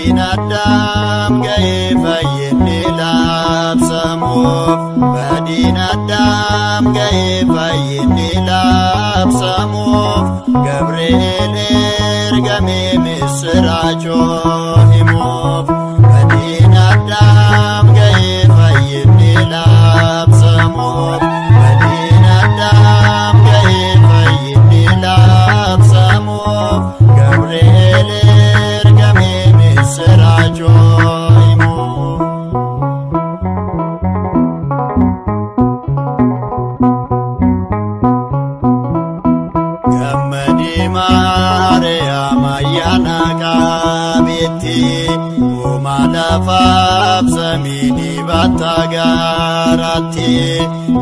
Badiin Addaam ga'ee fayyinni labsamuuf, Badiin Addaam ga'ee fayyinni labsamuuf, Gabri'eel ergamee misiraachoo himuuf. Badiin Addaam ga'ee fayyinni labsamuuf, Badiin Addaam ga'ee fayyinni labsamuuf, Gabri'eel ergamee misiraachoo himuuf. Gammadii Maariyaam ayyaana qabeetti, uumaa lafaaf samii dibata gaaratti,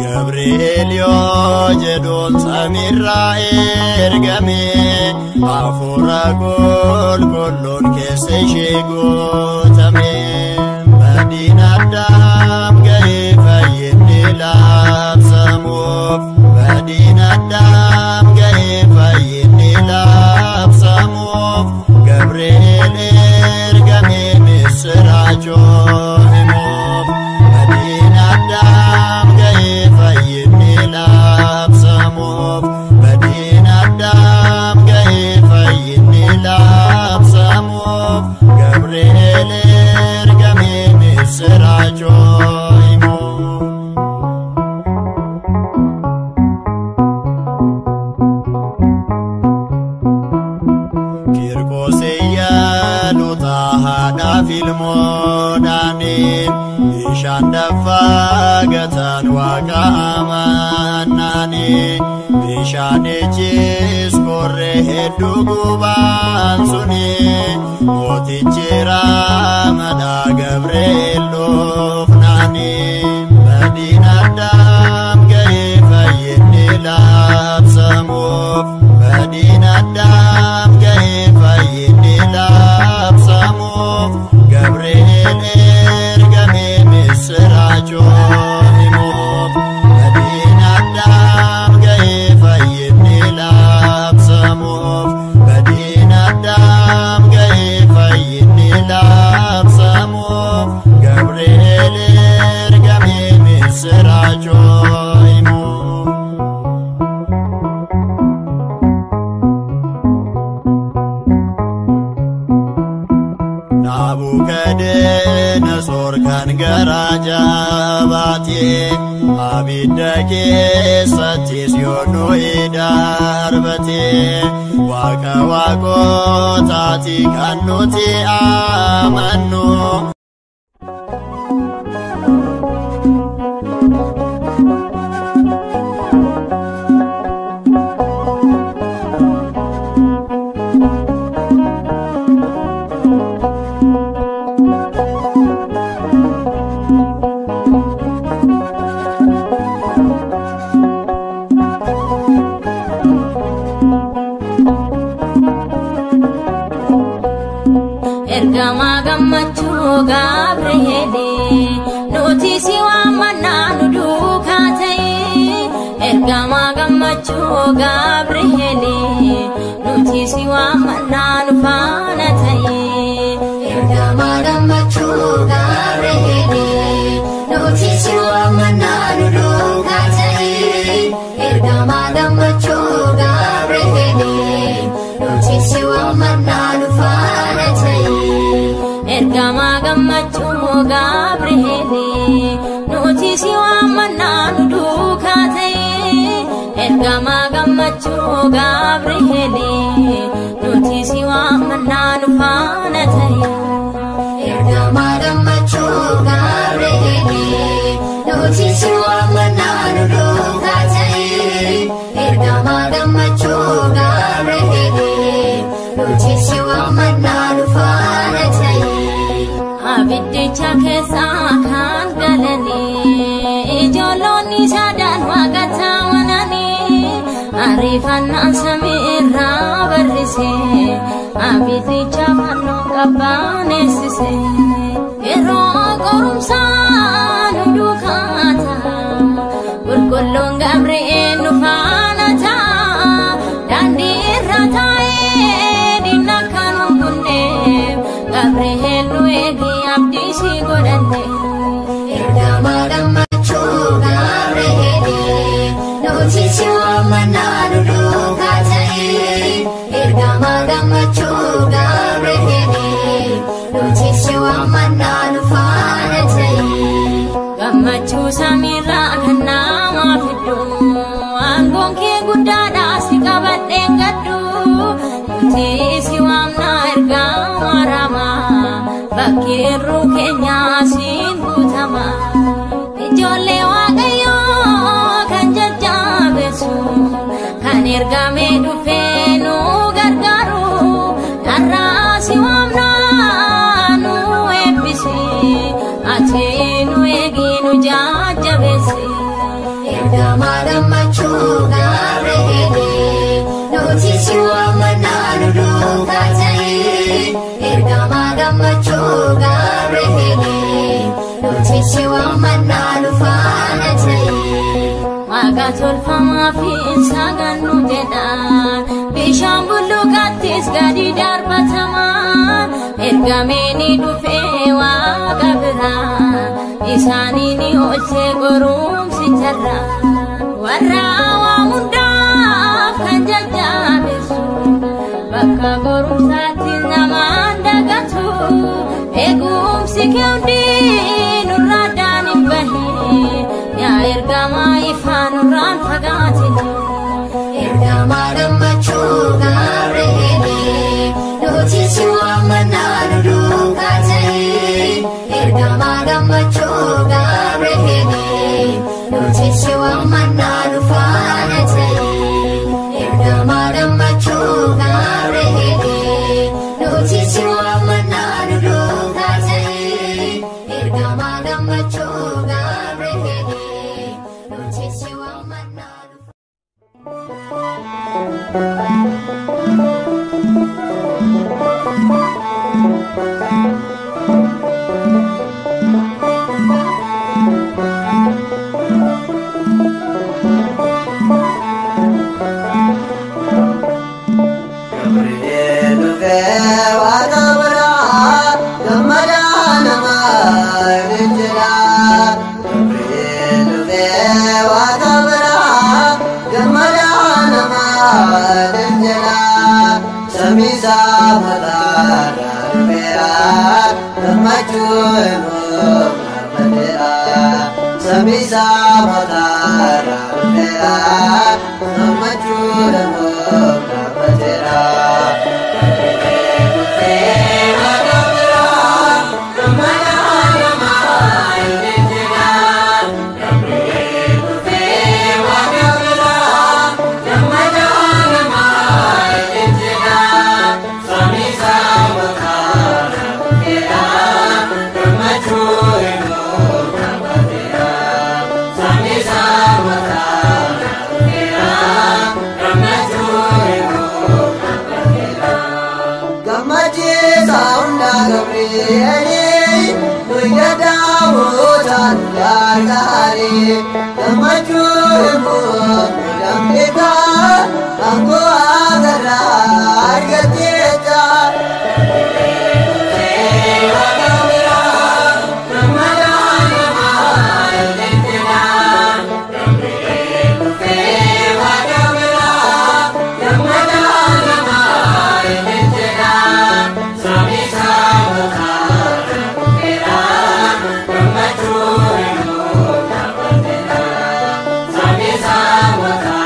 Gabri'eel yoo jedhuun samiirraa ergame, hafuura qulqulluun keessa ishee guutame. Badiin Addaam ga'ee fayyinni labsamuuf, Badiin Addaam ga'ee fayyinni labsamuuf, Gabri'eel ergamee misiraachoo himuuf. Badiin Addaam ga'ee fayyinni labsamuuf, Badiin Addaam ga'ee fayyinni labsamuuf, Gabri'eel ergamee misiraachoo himuuf. Kirqoos iyyaluuta haadhaaf ilmoodhaaniin, bishaan daffaa gataan waaqa amannaanii, bishaanichis qorree hedduu gubaan suni, mootichi raamadhaa Gabri'eel dhufnaanii. Badiin Addaam ga'ee fayyinni labsamuuf, Badiin Addaam ga'ee fayyinni labsamuuf, Gabri'eel ergamee misiraachoo himuuf. Badiin Addaam ga'ee fayyinni labsamuuf, Badiin Addaam ga'ee fayyinni labsamuuf, Gabri'eel ergamee misiraachoo himuuf. Naabukadnesoor kan garaa jabaate, abidda keessattis yoo nuyi darbate, Waaqa waaqotaati kan nuti amannu. Ergamaa gammachuu Gabri'eeli, nuti si waamannaa nu duukaa ta'e. Ergamaa gammachuu Gabri'eeli, nuti si waamannaa nu faana ta'e. Ergamaa gammachuu Gabri'eeli, nuti si waamannaa nu duukaa ta'e. Ergamaa gammachuu Gabri'eeli, nuti si waamannaa nu faana ta'e. Ergamaa gammachuu Gabri'eeli, nuti si waamannaa nu duukaa ta'e. Ergamaa gammachuu Gabri'eeli, nuti si waamannaa nu faana ta'e. Ergamaa gammachuu Gabri'eeli, nuti si waamannaa nu duukaa ta'e. Ergamaa gammachuu Gabri'eeli, nuti si waamannaa nu faana ta'e. Abiddicha keessaa kan galanii, ijoollonni sadan waaqa taa'anii, ariifannaan samii irraa barrise, abiddicha fannoo qabbaneessise. Yeroo qorumsaa nu duukaa ta'a, qulqulluun Gabri'eel nu faana ta'a, daandii irra taa'ee diina kan hin kunneef Gabri'eel. Ergamaa gammachuu Gabri'eelii nuti si waamannaa nu faana ta'i. Gammachuu samiirraa kan namaa fiddu aangoon kee guddaadha si qabadheen gaddu nuti si waamnaa ergamaa raamaa bakki irruu keenyaa siin guutama. Ijoollee Waaqayyoo kan jajjabeessu kan ergamee dhufee nu gargaaru har'aa si waamnaa nu eebbisi ati nu eegi nu jajjabeessi. Ergamaa gammachuu Gabri'eelii nuti si waamannaa nu duukaa ta'i. Ergamaa gammachuu Gabri'eelii nuti si waamannaa nu faana ta'i. Waaqa tolfamaa fi sagannu jedhaan bishaan bulluqattis gadi darbatamaan ergamee ni dhufee waaqa biraa isaanii ni oolchee qorumsicharraa warra waa hundaaf kan jajjabeessu bakka qorumsaatti namaan dagatu eegumsi kee hundi nurraa daan hin bahin yaa ergamaa ifaa nurraan fagaatin. Ergamaa gammachuu Gabri'eelii nuti si waamannaa nu duukaa ta'i. Ergamaa gammachuu Gabri'eelii nuti si waamannaa nu faana ta'i. Ergamaa gammachuu Gabri'eelii nuti si waamannaa nu duukaa ta'i. Ergamaa gammachuu Gabri'eelii nuti si waamannaa nu Gabri'eel dhufee waaqa biraa gammadaa namaa jira. Gabri'eel dhufee waaqa biraa gammadaa namaa jira. Samiisaa mataarraa dhufeera gammachuu immoo dhaabbateera. Samiisaa mataarraa dhufeera gammachuu immoo dhaabbateera. Gammachiisa hunda Gabri'eelii guyyaa daawwataan gargaari. Gammachuu immoo dambitaa aangoo agarraa argateetta. Samisa mata,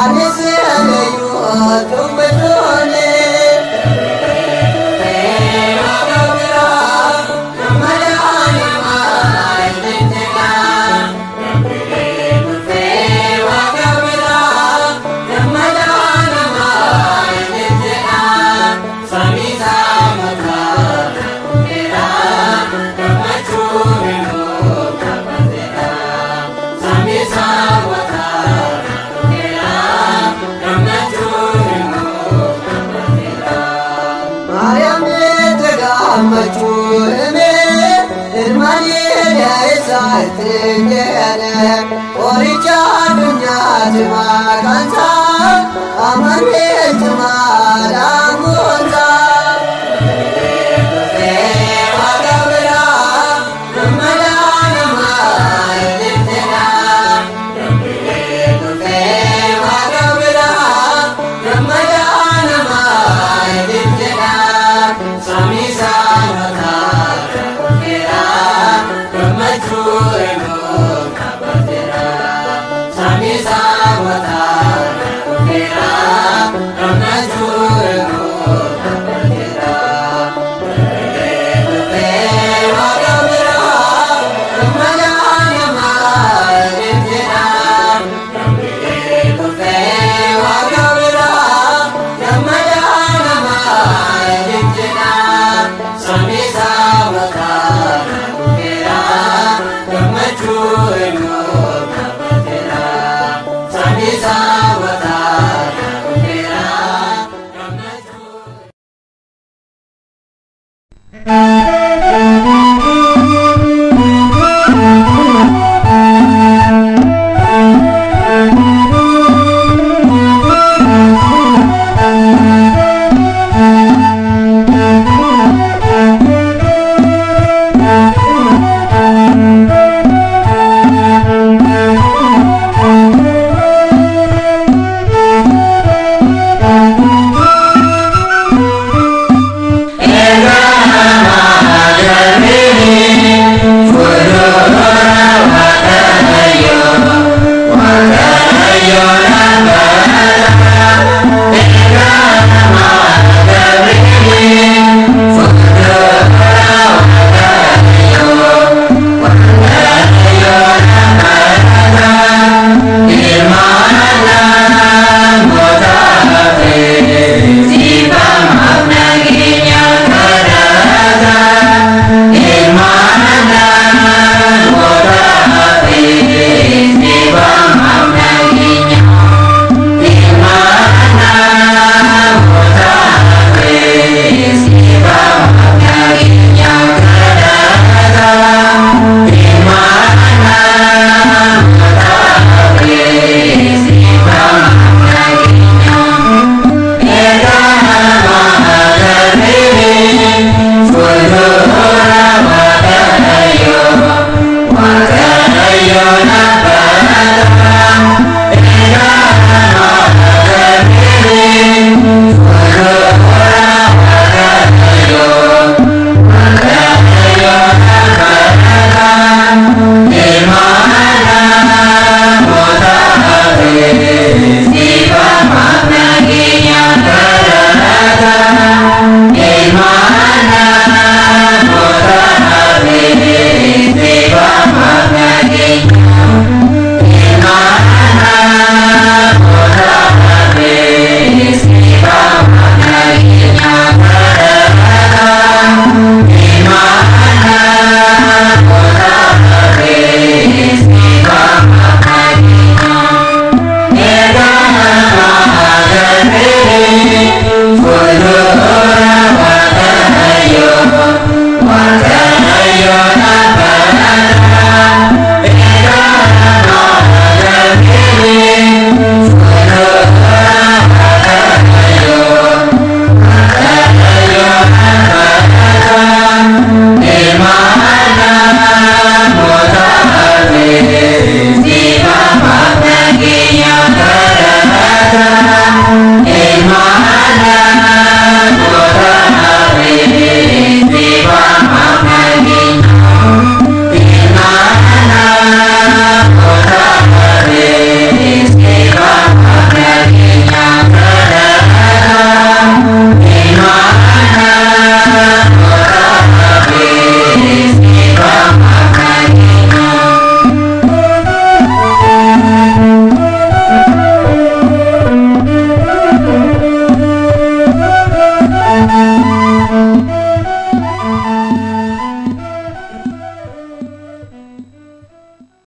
Anis tumtuune. Maariyaam gammachuu ilmaanii isaatti jedhe qoricha addunyaati maqaansaa amanee cimaadha.